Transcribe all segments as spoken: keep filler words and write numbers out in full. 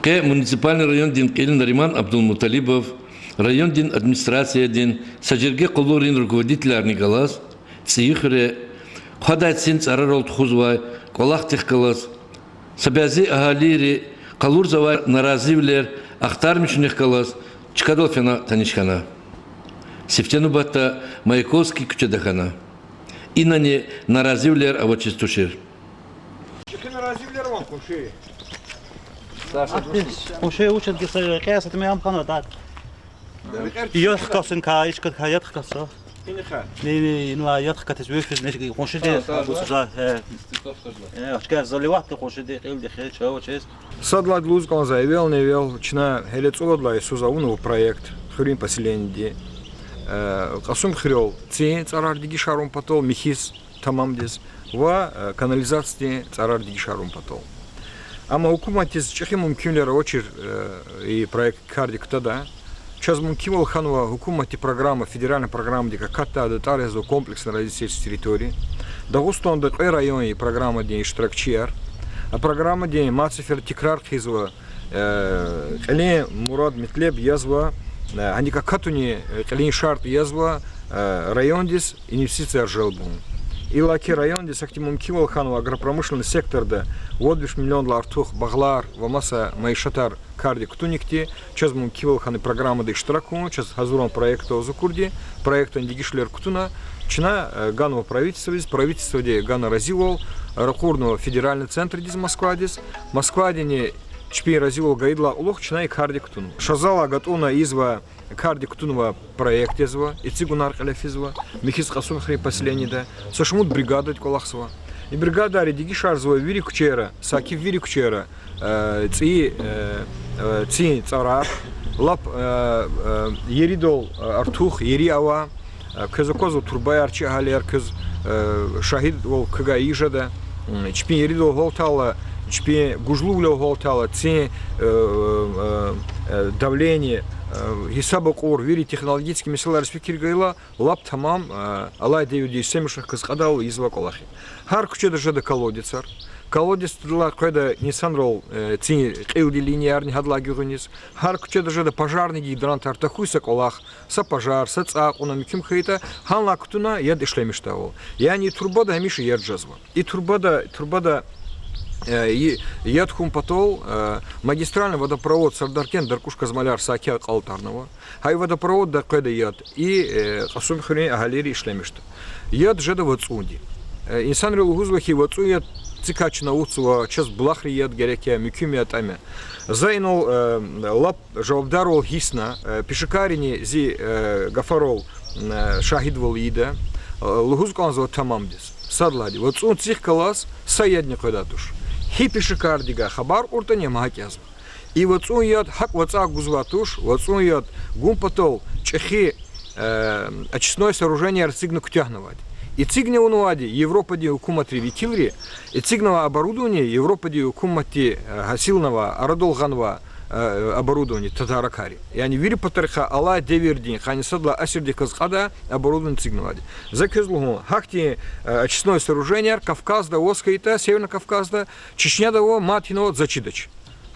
Къе муниципальный райондин кьил Нариман Абдулмуталибов райондин администрациядин, са жерге къуллугърин руководителарни галаз ЦӀийи хуьре хъвадай цин цӀарарал тухузвай кӀвалахдихъ галаз са бязи агьалийри къалурзавай наразивилер ахтармишунихъ галаз чкадал фена таниш хьана. Сифте нубатда Маяковский куьчеда хьана. Инани наразивилер авачиз тушир. Къунши вуч ятӀа гила са кьясатми ам хьанва, так? Яд хкатзава, ичкадикай яд хкатзава. Ни, ни, инлай яд хкатиз вуфиз, ни, къуншиди гузвай, э. Э, чкаяр заливатьда къуншиди, кьилди хьиз, чавай чиз. Сад лагьайди лугьуз кӀанзава, эвелни-эвел чна гьеле цӀувад лагьай йисуз авунва проект хуьруьн поселениеди, э, Кьасумхуьрел цин цӀарар дегишарун патал, михьиз тамамдиз ва, э, канализациядин цӀарар дегишарун патал. Амма гьукуматдиз чӀехи мумкинвилер авачир, э, и проект кардик кутада. Чаз мумкинвал хьанва гьукуматди программа, федеральный программадик акатда, датӀар язва комплексный развитие сельской территории. Дагъустанда кьве район я и программадин иштиракчияр. А программадин мад сефер тикрар хъийизва, э, кьилин мурад-метлеб язва, э, гьаник акатунин, э, кьилин шартӀ язва, э, райондиз инвестицияр желбун. Иллаки райондиз ахьтин мумкинвал хьанва агропромышленный секторда вад виш миллиондалай артух багълар ва маса майишатар кардик кутуникди, чаз мумкинвал хьана программада иштирак авун, чаз гьазурун проект аваз акурди, проектдин дегишвилер кутуна, чна, э, ганва правительстводиз, правительстводи гана разивал, ракъурнава федеральный центрдиз Москвадиз. Москвадини чпин разивал гайидалай кьулухъ чна и кардик кутунва. Ша залай гатӀунна ийизва, кардик кутунва проект язва, эцигунар кьиле физва, михьиз Кьасумхуьруьн поселениеда, са шумуд бригададик кӀвалахзава. И бригадайри дегишарзава вири куьчейра, саки вири куьчейра, э, цӀийи, э, э, цин цӀарар, лап, э, э, еридал, э, артух, ери ава, э, квез аквазва турбаяр, чи агьалияр квез, э, шагьидвал квевай ийиз жеда, м, чпин еридал гьалтайла, чпин гужлувилел гьалтайла, цин, э, э, э, давление, э, гьисаба кьур, вири технологический месэлайриз фикир гайила, лап тамам, э, алай девирдин истемишунихъ квез кьадайла ийизва кӀвалах я. Гьар куьчеда жеда колодецар. Колодецдилай къведа инсанрал, э, цин кьилдин линиярни гьадалай гуьгъуьниз. Гьар куьчеда жеда пожарный гидрантар, тахьуй са кӀвалах, са пожар, са цӀай кьуна мумкин хьайитӀа, гьанлай кутуна яд ишлемишдайвал. Яни и турбада гьамиша яд жезва. И турбада, турбада, э, и-, яд хьун патал, э, магистральный водопровод Сардаркент, Даркуш, Казмаляр саки акьалтӀарнава. Гьа и водопроводдай къведа яд, и, э, Кьасумхуьруьн агьалийри ишлемишда. Яд жеда вацӀунди. Э, инсанри лугьузва хьи, вацӀун яд цикай чна авудзава, чаз булахрин яд герек я, муькуьм я, тӀям я. За инал, э, лап жавабдарвал гьиссна, э, пешекаррини зи, э, гафарал, э, шагьидвал ийида, э, лугьуз кӀанзава тамамдиз. Сад лагьайди, вацӀун цихъ галаз са ядни къведай туш. Гьи пешекардикай хабар кьуртӀани, ам гьакӀ язва. И вацӀун яд гьакӀ вацӀай гузвай туш, вацӀун яд гун патал чӀехи, э, очистной сооруженияр эцигна куьтягьнавайди. Эцигна авунвайди Европадин гьукуматрин векилри, эцигнавай оборудование Европадин гьукуматди, э, гьасилнавай, арадал гъанвай, э, оборудование татаракайри. Яни вири патарихъай алай девирдин, къанни сад лагьай асирдихъ галаз кьадай оборудование эцигнавайди. За квез лугьун, гьахьтин, э, очистной сооруженияр Кавказда аваз хьайитӀа, Северный Кавказда, Чечняда ава, мад гьинава Зачидач.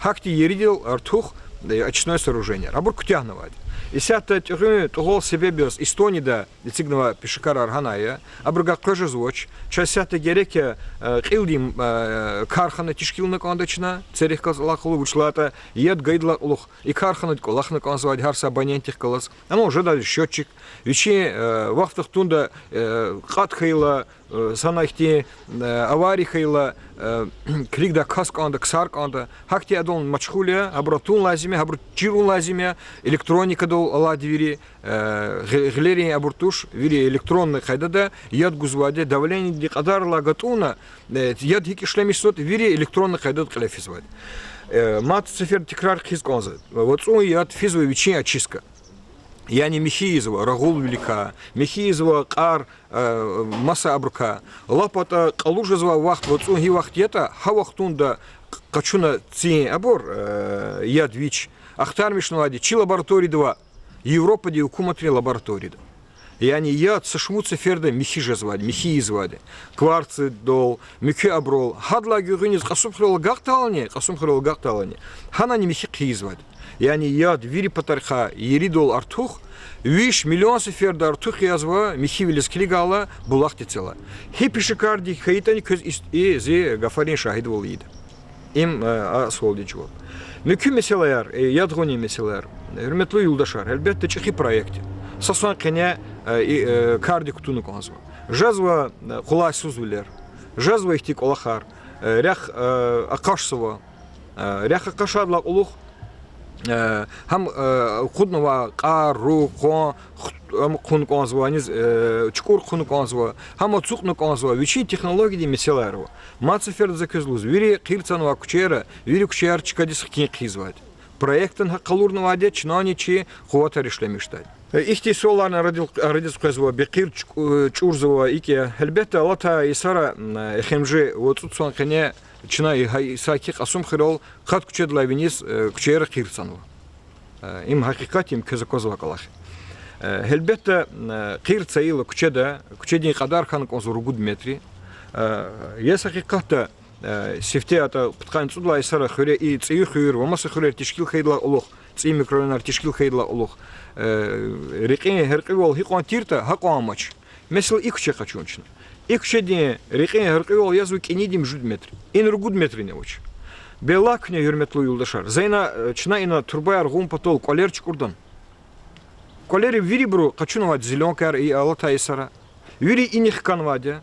Гьахьтин еридал артух, э, очистной сооруженияр. Абур куьтягьнавайди. Исятда тӀегъуьн тӀугъвал себеб яз Эстонияда эцигнавай пешекарар гьанай я. Абурукай къвез жезвач. Чаз исятда герек я, э, кьилдин, э, кархана тешкилна кӀанда чна, церехъ галаз алакъалу, вуч лагьайтӀа яд гайидалай кьулухъ и карханадик кӀвалахна кӀанзавайди гьар са абонентдихъ галаз. Амма жеда счётчик. Вичин, э, вахт-вахтунда, э, кьатӀ хьайила, э, санал ихьтин, э, авария хьайила, э, килигдай кас кӀанда, ксар кӀанда. Гьахьтин адан машгъул я, гьабур атун лазим я, гьабур чирун лазим я, электроникадал алайди вири, э, гъи-, гъилерин абур туш, вири электронный къайдада яд гузвайди, давлениеди кьадарилай гатӀунна, э, яд гьикӀ ишлемишзаватӀа, вири электронный къайдада кьиле физвайди. Э, мад сефер тикрар хъийиз кӀанзава. ВацӀун яд физва вичин очистка. Яни михьи ийизва рагъулвиликай, михьи ийизва кьар, э, маса абурукай. Лап атӀа кьалу жезвай вахт, вацӀун гьи вахт ятӀа, гьа вахтунда къ-, къачуна цин абур, э, яд вич, ахтармишнавайди чи лабораторияда ва Европадин гьукуматрин лабораторияда. Яни яд са шумуд сеферда михьи жезвайди, михьи ийизвайди. Кварцдал, муькуь абурал, гьадалай гуьгъуьниз Кьасумхуьрел агакьдалани, Кьасумхуьрел агакьдалани, гьанани михьи хъийизвайди. Яни яд вири патарихъай еридал артух, виш миллион сеферда артух язва михьивилиз килигайла булахдицелай. Гьи пешекарди хьайитӀани квез ис-, и зи гафарин шагьидвал ийида. Им, э, а суалдин жаваб. Муькуь месэлаяр, э, яд гъунин месэлаяр. Гьуьрметлу юлдашар, гьелбетда, чӀехи проект я. Са сан къене, э, и, э, кардик кутуна кӀанзава. Жезва, э, къулайсузвилер. Жезва ихьтин кӀвалахар. Э, рехъ, э, акъашзава. Э, рехъ акъашайдалай кьулухъ, э, гьам, э, акъуднавай кьар, руг, къван, ху-, гьам хъувуна кӀанзава, аниз, э, чукӀур хъувуна кӀанзава, гьам ацукьна кӀанзава, вичин технологиядин месэлаяр ава. Мад сеферда за квез лугьуз, вири хъир цанвай куьчейра, вири куьчеяр чкадиз хкин хъийизвайди. Проектдин гьакъ къалурнавайди я, чнани чи къуватар ишлемишдай. Э, ихьтин суаларни арадил-, арадиз къвезва, бехъир чукӀ-, э, чӀурзава, икӀ я. Гьелбетда, алатай йисара, м, э, эхемжи ва цӀуд сан къене чна и гьа-, и саки Кьасумхуьрел къад куьчедилай виниз, э, куьчейра хъир цанва. Э, им гьакъикъат я, им квез аквазвай кӀвалах я. Э, гьелбетда, э, хъир цайила куьчеда, куьчедин кьадар хьана кӀанзава ругуд метр. Э, ес гьакъикъатда, э, сифте атӀа пудкъанни цӀудалай йисара хуьре и ЦӀийи хуьр ва маса хуьрер тешкил хьайидалай кьулухъ, ЦӀийи микрорайонар тешкил хьайидалай кьулухъ, э, рекьин гьяркьуьвал гьикьван тиртӀа, гьакьван амач. Месела, и куьче къачун чна. И куьчедин рекьин гьяркьуьвал язва кӀинидин муьжуьд метр. Ина ругуд метрни авач. Белла куьне, гьуьрметлу юлдашар. За ина, э, чна ина турбаяр гъун патал кӀвалер чукӀурдани. КӀвалери вирибуру къачунвайди зелёнкаяр и алатай йисара. Вири инихъ хканвайди я.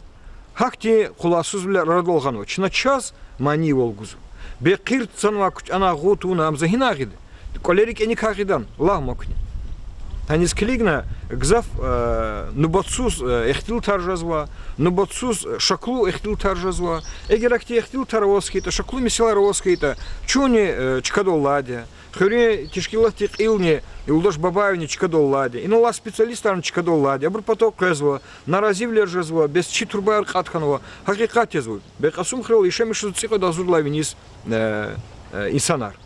Гьахьтин къулайсузвилер арадал гъанва. Чна чаз манийвал гузва. Бехъир цанвай куьч-, анай гъун тавуна, ам за гьинай гъида? КӀвалери кӀаникай гъидани? Лагь ман куьне. Гьаниз килигна, гзаф, э, нубатсуз, э, ихтилатар жезва, нубатсуз, э, шаклу ихтилатар жезва. Эгер ахьтин ихтилатар аваз хьайитӀа, шаклу месэлаяр аваз хьайитӀа, чунни, э, чкадал алайди я. Хуьруьн тешкилатдин кьилни, юлдаш Бабаевни чкадал алайди я. Инал алай специалистарни чкадал алайди я. Абур патав къвезва, наразивилер жезва, бес чи турбаяр кьатӀ хьанва. Гьакъикъат язва. Бес Кьасумхуьрел яшамиш жезва цӀикьвед агъзурдалай виниз, э, э, инсанар.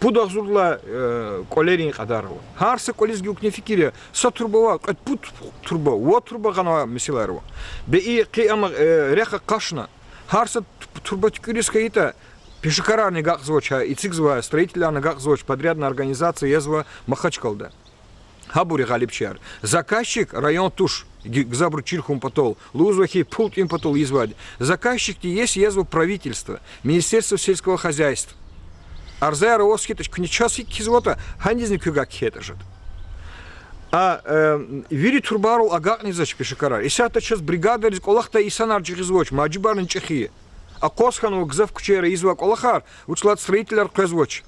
Пуд агъзурдалай, э, кӀвалерин кьадар ава. Гьар са кӀвализ гила куьне фикир ая, са турба ваъ, кьвед-пуд турба, вад турба гъанвай месэлаяр ава. Бес и къе ама, э, рехъ акъашна, гьар са ту-, турба туькӀуьриз хьайитӀа, пешекарарни агакьзавач, гьа эцигзавай строительарни агакьзавач, подрядная организация язва Махачкалада. Гьабур я гъалибчияр. Заказчик район туш, ги-, гзафбуру чир хьун патал, лугьузва хьи, пул тӀуьн патал ийизвайди. Заказчикди ес язва правительство, Министерство сельского хозяйства. Арзаяр аваз хьайитӀа, куьне чаз гьикӀ кхьизватӀа, гьанизни куьгай кхьейтӀа жеда. А, э, вири турбайрал агакьнавач пешекарар. Исятда чаз бригадариз кӀвалахдай инсанар жагъизвач, мажибарни чӀехи я. Акъваз хьанва гзаф куьчейра ийизвай кӀвалахар, вучиз лагьайтӀа строительар къвезвач.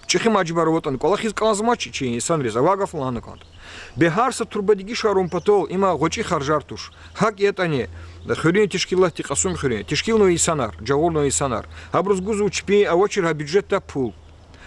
ЧӀехи мажибар аватӀани, кӀвалахиз кӀанзамач чи инсанриз, авай гаф лагьана кӀанда. Бес гьар са турба дегишарун патал има гъвечӀи харжар туш. ГьакӀ ятӀани, хуьруьн тешкилатди, Кьасумхуьруьн, тешкилнава инсанар, жагъурнава инсанар. Гьабуруз гузва чпин авачир гьа бюджетдай пул.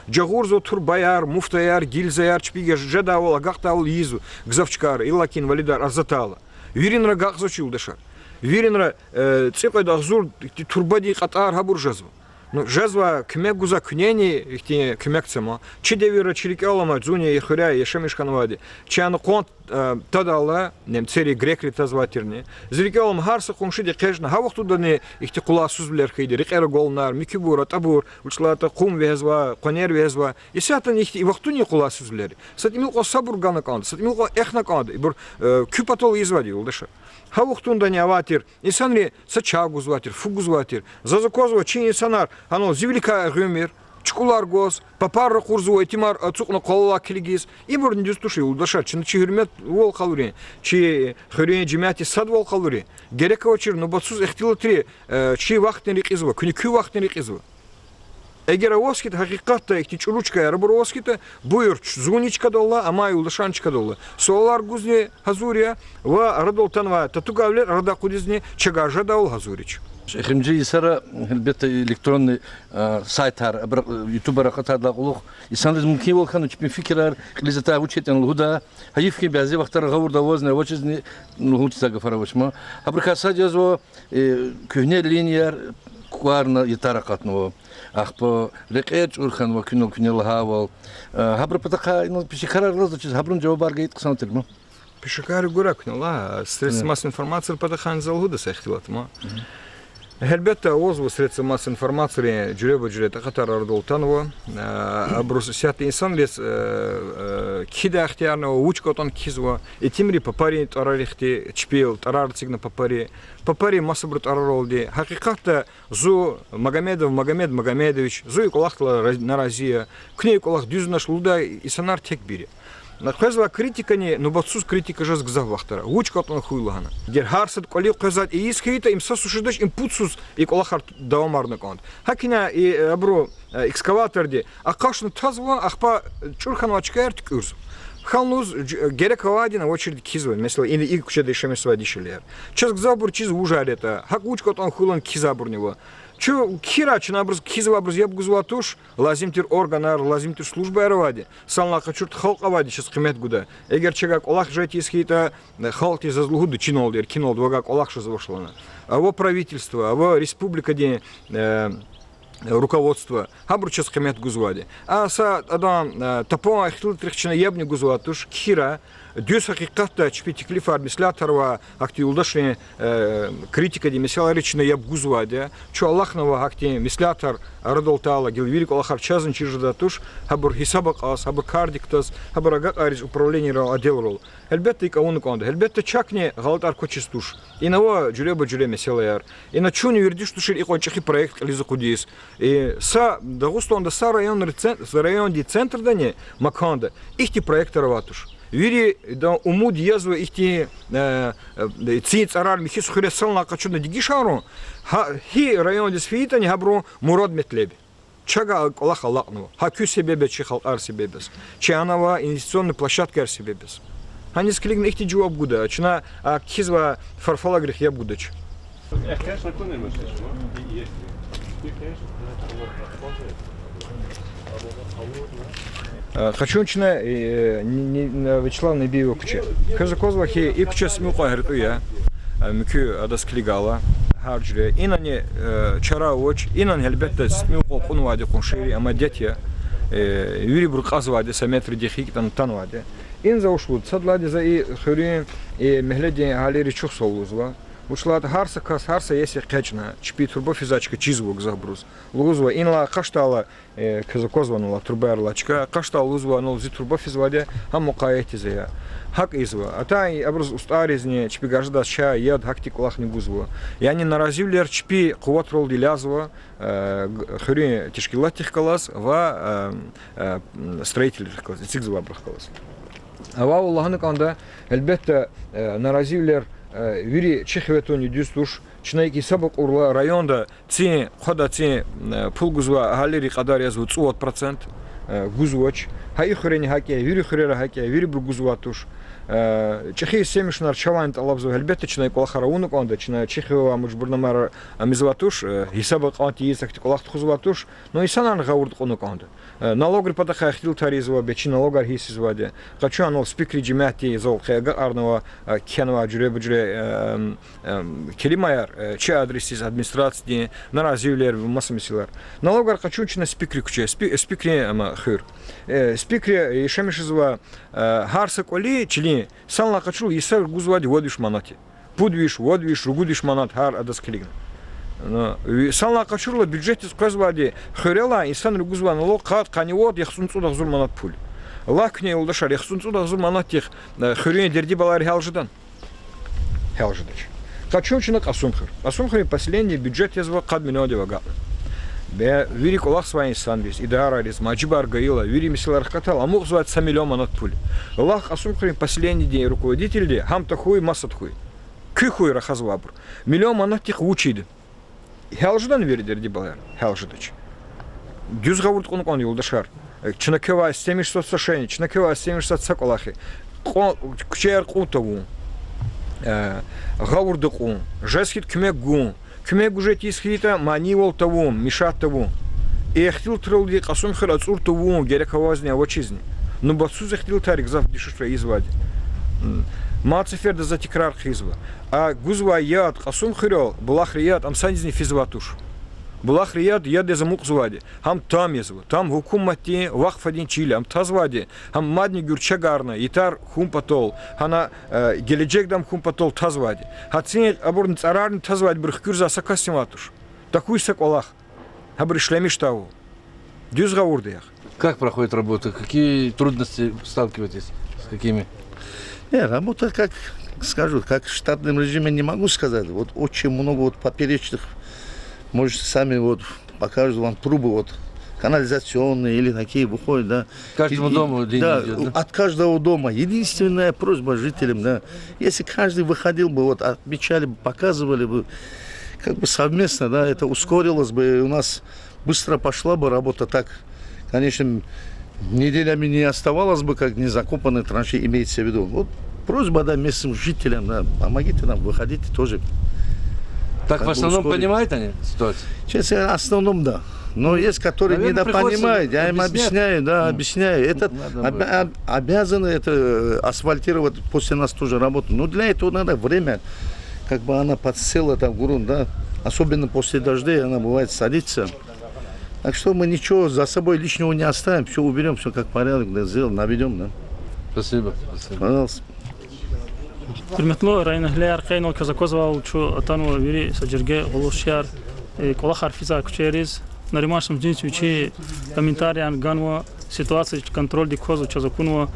Жагъурзава турбаяр, муфтаяр, гильзаяр, чпивай жедайвал, агакьдайвал ийизва гзаф чкайра, иллаки инвалидар арзатайла. Виринра агакьзавач, юлдашар. Виринра, э, цӀикьвед агъзур турбадин кьатӀар гьабур жезва. Ну, жезвай куьмек гузвай куьнени ихьтин куьмек це ман. Чи девирра, чи рикӀел алама, зунни и хуьряй яшамиш хьанвайди, чи ана къван, э, тадайла, немцери, грекри тазвай тирни. Зи рикӀел алама, гьар са къуншиди экъечӀна, гьа вахтундани ихьтин къулайсузвилер хьайиди, рекьера гвалунар, муькуьбур, атӀабур, вучиз лагьайтӀа къум вегьезвай, къванер вегьезвай. Исятдани ихьтин вахтунин къулайсузвилер. Са тӀимил кьван сабур гана кӀанда, са тӀимил кьван эхна кӀанда, ибур, э, куь патал ийизвайди, юлдашар. Гьа вахтундани авай тир инсанри са чай гузвай тир, фу гузвай тир. Заз аквазва, чи инсанар гьанал зи виликай эгъуьнмир, чукӀулар гваз, папар ракъурзава, итимар ацукьна къвалалай килигиз. Ибурни дуьз туш, юлдашар, чна чи гьуьрметвал къалурин, чи хуьруьн жемятдин садвал къалурин. Герек авачир нубатсуз ихтилатри, э, чи вахтни рекьизва, куьне куь вахтни рекьизва. Эгер аваз хьайитӀа, гьакъикъатда ихьтин чӀуру чкаяр абур аваз хьайитӀа, буюр, ч-, зунни чкадал ала, амай юлдашарни чкадал ала. Суалар гузни гьазур я ва арадал атанвай татугайвилер арадай акъудизни чавай жедайвал гьазур я чун. Эхиримжи йисара, гьелбетда, электронный, а, сайтар, абур, ютубар акъатайдалай кьулухъ инсанриз мумкинвал хьанва чпин фикирар кьилиз атай, вуч ятӀани лугьудай. Гьайиф хьи, бязи вахтара гъавурда авазни авачизни лугьун чизвай гафар авач ман. Гьабурукай сад язва, э, куьгьне линияр кӀварна, ятар акъатнава. Ахпа рекьер чӀур хьанва, куьнал куьне лагьайвал. Э, гьабурун патахъай инал пешекарар алазвачиз, гьабурун жавабар гайитӀа хъсан тир ман. Пешекарри гура куьне лагьана, средства массовой информации патахъай за лугьуда са ихтилат ма. Гьелбетда, авазва средства массовой информацийри жуьреба-жуьре такьатар арадал атанва. Абуруз исятда инсанриз кхьидай ихтияр ава, вуч кӀватӀна кхьизва, итимри папарин тӀварарихъди, чпел тӀварар эцигна папари, папари масабурун тӀвараралди. Гьакъикъатда зун, Магомедов Магомед Магомедович, зун и кӀвалахдилай нарази я, куьне и кӀвалах дуьзнач лугьудай инсанар текбир я. Къвезвай критикани нубатсуз критика жез гзаф вахтара, вуч кӀватӀна хьуй лагьана. Эгер гьар сад кӀвалин къвезвайди ийиз хьайитӀа, им са суш жедач, им пуд суз и кӀвалахар давамарна кӀанда. ГьакӀ ина и абуру экскаваторди акъашна тазва, ахпа чӀур хьанвай чкаяр туькӀуьрзава. Хьанлугьуз, герек авайди ина авачирди кхьизва, месела, ина и куьчеда яшамиш жезвай дишегьлияр. Чаз гзафбур чиз вужар ятӀа, гьакӀ вуч кӀватӀна хьуй лагьана кхьизвайбурни ава. Чун кхьирай, чна абуруз кхьизвайбуруз яб гузвай туш, лазим тир органар, лазим тир службаяр авайди, санлай къачуртӀа халкь авайди чаз къимет гуда. Эгер чавай кӀвалах жед тийиз хьайитӀа, халкьди заз лугьуда чиналди, эркиналди вавай кӀвалах жезвач лагьана. Ава правительство, ава республикадин руководство, гьабуру чаз къимет гузвайди. А са адан тапан ихтилатрихъ чна ябни гузвай туш, кхьирай, дуьз гьакъикъатда чпи теклифар, меслятар ва гьахьтин юлдашрин критикадин месэлайриз чна яб гузвайди я. Чун алахънава гьахьтин меслятар арадал атайла, гила вири кӀвалахар чазни чир жедай туш, гьабур гьисаба кьаз, гьабур кардик кутаз, гьабур агакьариз управленийрал, отделрал. Гьелбетда, икӀ авуна кӀанда. Гьелбетда, чакни гъалатӀар квачиз туш. Ина ава жуьреба-жуьре месэлаяр. Ина чун виридуш тушир икьван чӀехи проект кьилиз акъудиз. Са Дагъустанда са районри-, райондин центрдани, маканда ихьтин проектар авай туш. Виридан умуд язва ихьтин цин цӀарар михьиз хуьре санлай къачуна дегишарун, гьа, гьи райондиз фейитӀани гьабурун мурад-метлеб. Чавай кӀвалах алакьнава. Гьа куь себеб яз, чи халкьар себеб яз. Чи ана авай инвестиционный площадкаяр себеб яз. Гьаниз килигна ихьтин жаваб гуда, чна а кхьизвай фарфалагрихъ яб гудач. Къачун чна Вячеслав Набиеван куьче. Квез аквазва хьи, и куьче СМИ кьван гьяртӀуь я. Муькуь адаз килигайла, гьар жуьре. Инани чара авач, инани гьелбетда СМИ кьван кьунвайди къуншийри, ам адет я. Вирибуру кьазвайди, са метрдихъ гьикӀ ятӀани атанвайди. Ина за вуч лугьуда, сад лагьайди за и хуьруьн, и мягьледин агьалийриз чухсагъул лугьузва. Вучиз лагьайтӀа гьар са кас, гьар са иеси экъечӀна, чпи турба физвай чка чизва гзафбуруз. Лугьузва, инлай къачдайла, квез аквазва инлай турбаяр алай чка, къачдайла лугьузва, инал зи турба физвайди я, гьам мукъаятдиз ая. ГьакӀ ийизва. Атай абуруз устӀарризни, чпи гажадайз чай, яд, гьахьтин кӀвалахни гузвайди я. Яни наразивилер чпи къуватралди илязва, хуьруьн тешкилатдихъ галаз ва строительрихъ галаз, эцигзавайбурухъ галаз. Авайвал лагьана кӀанда, гьелбетда, наразивилер вири чи хиве тунни дуьз туш, чна икӀ гьисаба кьурла, районда цин, хъвадай цин, пул гузвай агьалийрин кьадар язва цӀувад процент, гузвач. Гьа и хуьрени гьакӀ я, вири хуьрера гьакӀ я, вирибуру гузвай туш. ЧӀехи истемишунар чавайни тӀалабзава, гьелбетда, чна и кӀвалахар авуна кӀанда, чна чи хиве авай мажбурнамаяр амизвай туш, гьисаба кьван тийиз ахьтин кӀвалах тухузвай туш, ну, инсанарни гъавурда кьуна кӀанда. Налогрин патахъай ихтилатар ийизва, бес чи налогар гьиссизвайди я. Къачун анал спикеррин жемятди, зал къе агакьарнава, кхьенвай жуьреба-жуьре келимаяр, чи адресдиз, администрациядин, наразивилер, маса месэлаяр. Налогар къачун чна спикеррин куьче, спи-, спикеррин, ама, хуьр. Спикерри яшамиш жезва, гьар са кӀвалин чилин санлай къачурла йисара гузвайди вад виш манат я. Пуд виш, вад виш, ругуд виш манат гьар адаз килигна. Санлай къачурла бюджетдиз къвезвайди хуьрелай инсанри гузвай налог къад, къанни вад, яхцӀурни цӀуд агъзур манат пул. Лагь куьне, юлдашар, яхцӀурни цӀуд агъзур манатдихъ хуьруьн дерди-балайрихъ гьялжедани? Гьялжедач. Къачун чна Кьасумхуьр. Кьасумхуьруьн поселениедин бюджет язва къад миллиондив агакьна. Бес вири кӀвалахзавай инсанриз, идарариз, мажибар гайила, вири месэлаяр хкатайла, амукьзавайди са миллион манат пул. Лагь Кьасумхуьруьн поселениедин руководительди, гьам тахьуй, масад хьуй. Куь хьуй рахазвайбур. Миллион манатдихъ вуч ийида? Гьялжедани вири дерди-балаяр? Гьялжедач. Дуьз гъавурда кьуна кӀанда, юлдашар. Чна квевай семьдесят соотношение, чна квевай семьдесят са кӀвалах я. Кьван, куьчеяр кьун тавун, гъавурда кьун, жез хьайитӀа куьмек гун, куьмек гуж тийиз хьайитӀа манийвал тавун, мешать тавун. Ихтилатралди Кьасумхуьр ацӀур тавун, герек авазни авачизни. Нубатсуз ихтилатар гзаф дишегьлийриз ийизвайди. Мад сеферда за тикрар хъийизва. А гузвай яд, Кьасумхуьрел булахрин яд, ам санизни физвай туш. Булахри яд, яд яз амукьзавайди. Гьам там язва. Там гьукуматдин, вакъфадин чил я. Ам тазвайди, гьам мадни гуьрчегарна, итар хьун патал, гьана, э, гележегда ам хьун патал тазвайди. Гьа цин абурни цӀарарни тазвайди, бур хкуьрзавай са касни авай туш. Тахьуй са кӀвалах. Гьабур ишлемиш тавур. Дуьз гъавурда ягъ. Как проходит работа? Какие трудности сталкиваетесь? С какими? Не, работа, как скажу, как в штатном режиме не могу сказать. Вот очень много вот поперечных, может, сами вот покажут вам трубы, вот канализационные или такие выходят, да. Каждому И- и- дому один да, идёт, да? От каждого дома. Единственная просьба жителям, да, если каждый выходил бы, вот отмечали бы, показывали бы, как бы совместно, да, это ускорилось бы, и у нас быстро пошла бы работа так. Конечно, неделями не оставалось бы, как незакопанные траншеи, имеется в виду. Вот просьба, да, местным жителям, да, помогите нам, выходите тоже. Так в Как бы основном ускорить. Понимают они ситуацию? Честно, в основном, да. Но есть, которые Наверное, приходится недопонимают, я им объяснять. Объясняю, да, М. объясняю. Этот Надо обя- будет. об- обязаны это, э, асфальтировать после нас тоже работу. Но для этого надо время, как бы она подсела там грунт, да. Особенно после дождей она бывает садится. Так что мы ничего за собой лишнего не оставим, всё уберём, всё как порядок, да, сделаем, наведём, да. Спасибо, спасибо. Пожалуйста. Гьуьрметлу районэгьлияр, къе инал квез аквазвайвал, чун атанва вири са жерге гъуллугъчияр, э, кӀвалахар физвай куьчейриз. Нариман Шамсудинович вичи комментарияр ганва, ситуация контрольдик квазва, чаз акунва.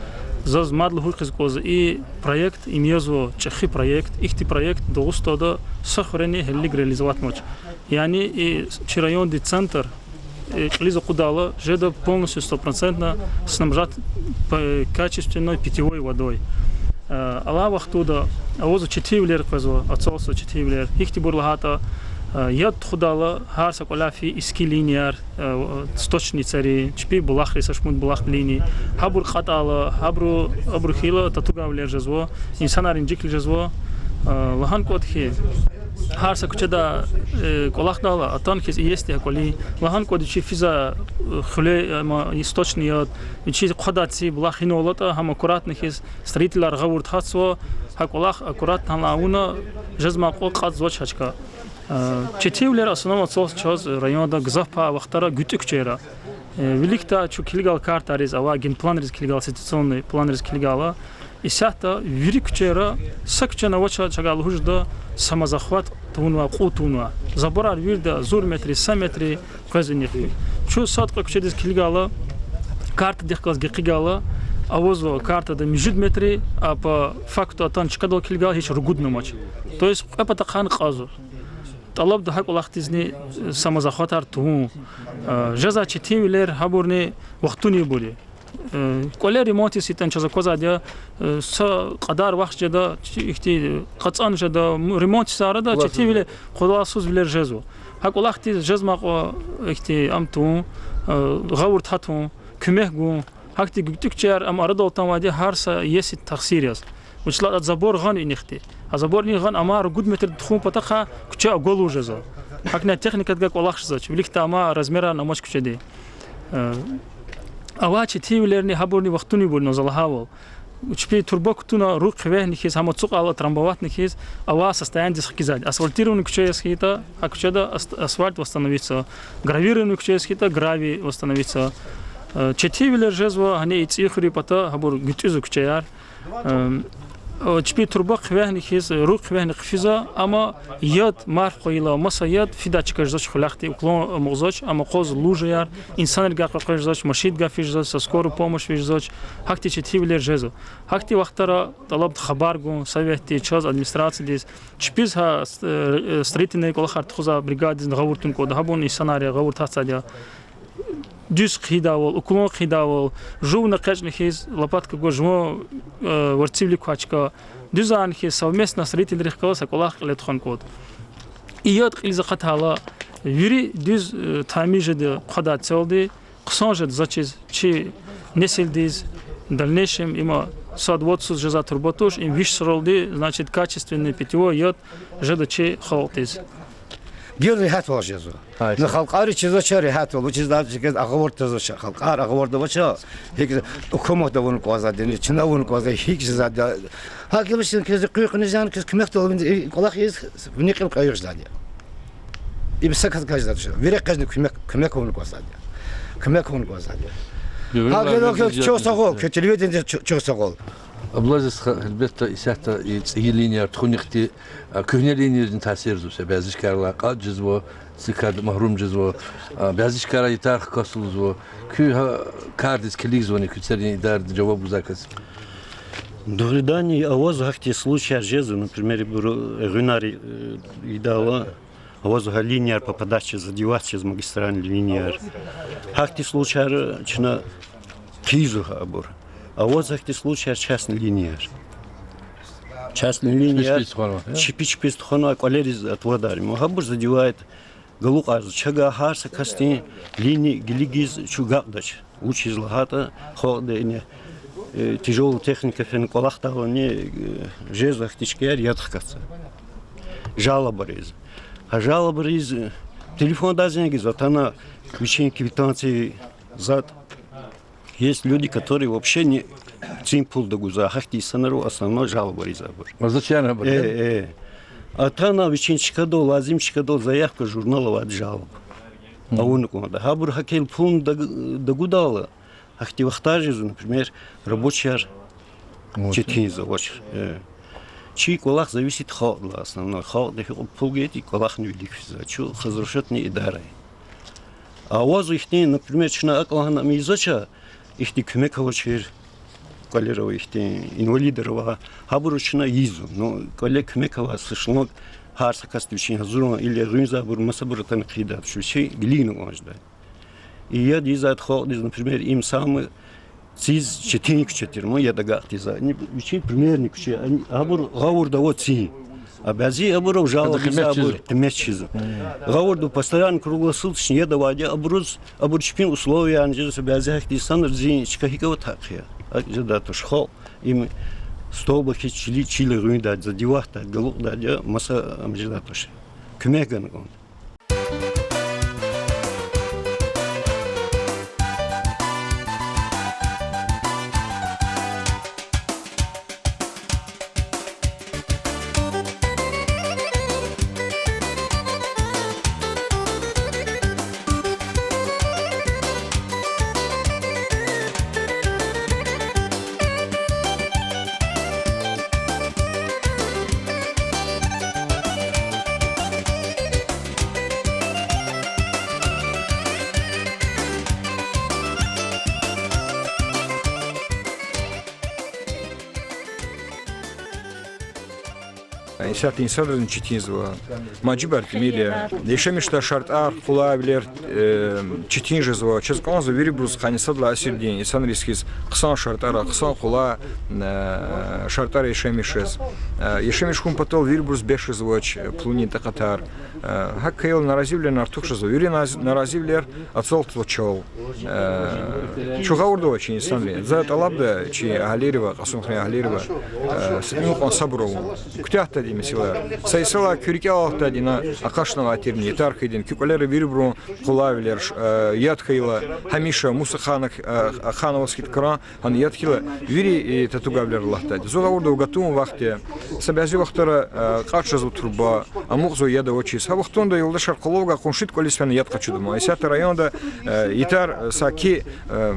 Заз мад лугьуз кӀанзава, и проект им язва, чӀехи проект, ихьтин проект Дагъустанда са хуьрени гьелелиг реализовать авач. Яни и чи райондин центр, э, кьилиз акъудайла жеда полностью, стопроцентно снабжать п-, качественной питьевой водой. Э, алай вахтунда авазва четинвилер къвезва, ацалзава четинвилер. Гьихьтинбур лагьайтӀа, э, яд тухудайла гьар са кӀваляй фейи иски линияр, э, сточницайри, чпи булахри, са шумуд булахдин линия. Гьабур кьатӀайла, гьабуру, абуру хьайила татугайвилер жезва, инсанар инжиклу жезва. Э, лагьана кӀанда хьи, гьар са куьчеда, э, кӀвалахдайла, атана хьиз иесиди гьа кӀвалин. Лагьана кӀанда вичи физвай, э, хуьлуьн, э, ма, источник яд, вичи хъвадай ци булах гьинал алатӀа, гьам аккуратно хьиз строительар гъавурда гьатзава, гьа кӀвалах аккуратно гьанал авуна, жезмай кьван кьатӀзавач гьа чка. Э, четинвилер в основном ацалзава чаз районда гзаф пай вахтара ГуьтӀуь куьчейра. Э, виликдай чун килигайла картайриз, авай генпланриз килигайла, ситуационный планриз килигайла, исятда вири куьчейра са куьчени авачиз чавай лугьуз жеда самозахват тавунвай, кьуд тавунвай. Заборар вирида зур метр, са метр къвез инихъ. Чун сад-кьве куьчедиз килигайла, картадихъ галаз гекъигайла, авазва картада муьжуьд метр, а по факту атана чкадал килигайла гьич ругудни амач. То есть кьве патахъай кьазва. ТӀалабда гьа кӀвалахдизни, э, самозахватар тавун. Э, жезвай четинвилер гьабурни вахтунин бур я. Э, кӀвале ремонт яз хьайитӀани чаз аквазвайди я, э, са кьадар вахт жеда, чи-, ихьтин, э, кьацӀан жеда, м-, ремонт яз арада четинвилер, къуллугъсузвилер жезва. Гьа кӀвалахдиз жезмай кьван ихьтин ам тавун, э, гъавурда гьатун, куьмек гун. Гьахьтин ГуьтӀуь куьчеяр ам арадал атанвайди я гьар са иесиди тахсир яз. Вучиз лагьайтӀа забор гъана инихъди. А забор инихъ гъана, амма ругуд метрди тухун патахъай куьче агалуз жезва. ГьакӀ хьайила техникадикай кӀвалах жезвач. Виликдай ам размерарни амач куьчедин. Э, авай четинвилерни гьабурни вахтунин бур я, за лагьайвал. Чпи турба кутуна, руг хъивегьни хьиз, гьам ацукьайла трамбоватьни хьиз, авай состояниедиз хкизвайди. Асфальтированный куьче яз хьайитӀа, а куьчеда ас-, асфальт восстановиться, гравированный куьче яз хьайитӀа, гравий восстановиться. Э, четинвилер жезва, гьана и ЦӀийи хуьруьн пата, гьабур гуьтӀуьзва куьчеяр. Эм, о, чпи турба хъивегьни хьиз, руг хъивегьни хъфизва, амма яд, марф къвайила, маса яд фидай чка жезвач хуьлуьхъди, уклон амукьзавач, амма акъваз лужаяр, инсанрикай къекъвез жезвач, машиндикай физ жезвач, са скорая помощь физ жезвач, гьахьтин четинвилер жезва. Гьахьтин вахтара тӀалабда хабар гун, советди, чаз, администрациядиз, чпиз гьа, э, э, строительный кӀвалахар тухузвай бригададизни гъавурда тун кӀанда, гьабурни инсанар я, гъавурда гьатзавайди я. Дуьз хъийидайвал, уклон хъийидайвал, жувни экъечӀна хьиз, лопатка гваз жуван, э, варцивилик квай чка, дуьзарна хьиз, совместно строительрихъ галаз са кӀвалах кьиле тухун кӀанда. И яд кьилиз акъатайла, вири дуьз, э, тамир жеда хъвадай целди, хъсан жеда заз чиз, чи несилдиз, в дальнейшем има сад-вад йисуз жезвай турба туш, им виш йисаралди, значит, качественный питьевой яд жеда чи халкьдиз. Гила регьятвал жезва. Гьа, ну, халкьари чизвач регьятвал, вучиз лагьайтӀа чаз агъавурда тазвач, халкьар агъавурда авач, гьикӀ, гьукуматди авун кӀанзавайди, чна авун кӀанзавайди, гьикӀ жезвайди. ГьакӀ вичин квез къуьн кьуьзуьни квез куьмекдал авун, и кӀвалах ийиз, вини кьил кьейи жезвайди. Им са кас гаждача, вири къвезни куьмек, куьмек авуна кӀанзавайди я. Куьмек авуна кӀанзавайди я. Гьа, гьеле чухсагъул, куь телевидениедиз чу-, чухсагъул. Абулазиз стха, гьелбетда, исятда и цӀийи линияр тухунихъди, а, куьгьне линияризни таъсир жезва, бязи чкайрилай кьатӀ жезва, цикад магьрум жезва, а, бязи чкайрилай ятар хкаслузва. Куьн гьа кардиз килигзавани, куь церин идарадин жаваб гузвай кас? Дугъриданни, авазва гьахьтин случаяр жезва, например, ибур, э, гъуьнар, э, ийидайла, авазва гьа линияр попадать жез, задевать жез, магистральный линияр. Гьахьтин случаяр чна хъийизва гьабур. Авазва гьахьтин случаяр частный линияр. Частный линияр чпи-чпиз тухванва, э? Чпи-чпиз тухванва, кӀвалериз отводар. Гьабур задевает галукьарзава. Чавай гьар са касдин линия килигиз чун гакьдач. Вучиз лагьайтӀа халкьдин, э, тяжёлая техника фена кӀвалахдайлани, э, жезва гьахьтин чкаяр яд хкатзава. Жалобайриз. Гьа жалобайриз, э, телефондай зенг ийизва, атана вичин квитанция, затӀ. Есть люди, которые вообще не, цин пул тагузва, гьахьтин инсанар ава, основной жалобайриз абур. Э, э. Атана вичин чкадал, лазим чкадал заявка, журнал авайди жалоба авуна кӀанда. Гьабур гьакӀ пул таг-, тагудайла, гьахьтин вахтар жезва, например, рабочияр четинзавач. Э. Чи кӀвалах зависит халкьдилай, основной. Халкьди гьикьван пул гайитӀа, и кӀвалахни вилик физва. Чун хозрасчётный идара я. Авазва ихьтин, например, чна акӀ лагьана ам ийизвач, ихьтин куьмек авачир, кӀвалер авай ихьтин, инвалидар авай, гьабуруз чна ийизва. Ну, кӀвале куьмек авай са шланг, гьар са касди вичин гьазурун, или гъуьнзавайбур, масабур атана хъийидай туш, вичи килигна кӀан жедай. И яд ийизвайди халкьдиз, например, им самый циз четин куьче тир, ма, яд агакьдиз. Вичин примерный куьче, гьабур гъавурда ава цин. А бязи абуру жалоба ийизвайбур къимет чизва. Гъавурда постоянно круглосуточно яд авайди я, абуруз, абур чпин условиярни жезва, бязи гьахьтин инсанар, зи чка гьикӀ аватӀа гьакӀ я. АкӀ жедай туш халкь, им столба хьиз чили, чили гъуьндай, задеватьдай, галукьдайди я, маса ам жедай туш. Куьмек гана кӀанда. Исятда инсанризни четинзава, мажибар тӀимил я, яшамиш жедай шартӀар, къулайвилер, э, четин жезва. Чаз кӀанзава вирибуруз къанни сад лагьай асирдин инсанриз хьиз хъсан шартӀара, хъсан къулай, э, шартӀара яшамиш жез. Э, яшамиш хьун патал вирибуруз бес жезвач, э, пулунин такьатар. Э, гьакӀ хьайила наразивилерни артух жезва. Вири наз-, наразивилер ацалтзава чал. Э, чун гъавурда авай чи инсанри. За тӀалабда чи агьалийривай, Кьасумхуьруьн агьалийривай, э, са тӀимил кьван сабур авун. Куьтягьдайди месэлаяр. Са йисалай куь рикӀел алатдайди ина акъатнавай тирни, ятар хъийидан, куь кӀвалера вирибурун къулайвилер, э, яд хьайила, гьамиша мус ахъайна, э, ахъайнаваз хьайитӀа кран, гьана яд хьайила, вири, э, татугайвилер алатдайди. Зун гъавурда гатун вахт я, са бязи вахтара, э, кьач жезва труба, амукьзава яд авачиз. Гьа вахтунда, юлдашар, къвалав гвай къуншидин кӀвализ фена яд къачуда ман. Исятда районда, э, ятар, э, саки, э,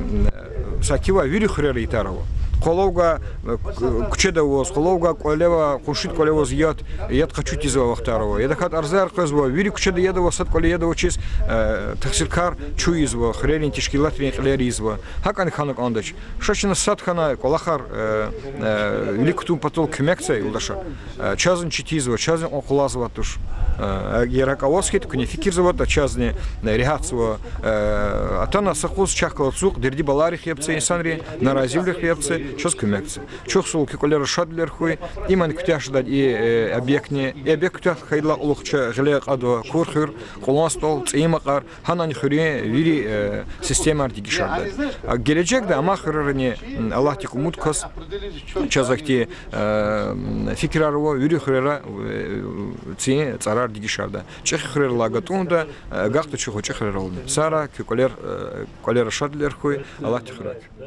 саки ва вири хуьрера ятар ава. Къвалав гвай, э, к-, куьчеда аваз, къвалав гвай кӀвале ва къуншидин кӀвале аваз яд, яд къачуз тийизвай вахтар ава. Я тахьайтӀа арзаяр къвезва, вири куьчеда яд ава, сад кӀвале яд авачиз, э, тахсиркар чун ийизва, хуьрерин тешкилатрин кьилер ийизва. ГьакӀни хьана кӀандач. Ша чна сад хьана кӀвалахар, э, э, вилик кутун патал куьмек це, юлдашар. Э, чазни четинзава, чазни кьван къулай жезвайди туш. Э, эгер гьакӀ аваз хьайитӀа, куьне фикирзаватӀа, чазни, э, регьятзава. Э, атана са юкъуз чахъ галаз ацукь, дерди балайрихъ яб це инсанри, наразивилихъ яб це, чаз куьмек це. Чухсагъул, куь кӀвалера шадвилер хьуй. Имни куьтягь жедайди и, э, объектни. И объект куьтягь хьайидалай кьулухъ чаз гъиле кьадава Курхуьр, Кьулан СтӀал, ЦӀийи Макьар, гьанани хуьруьн вири, э, системаяр дегишарда. А гележегда амай хуьрерани, м, Аллагьдихъ умуд кваз, чаз ахьтин, э, м, фикирар ава, вири хуьрера, э, цин цӀарар дегишарда. ЧӀехи хуьрерилай гатӀунда, э, агакьда чухъ гъвечӀи хуьрерални. Сагърай, куь кӀвалер, э, кӀвалера шадвилер хьуй, Аллагьди хуьрай куь.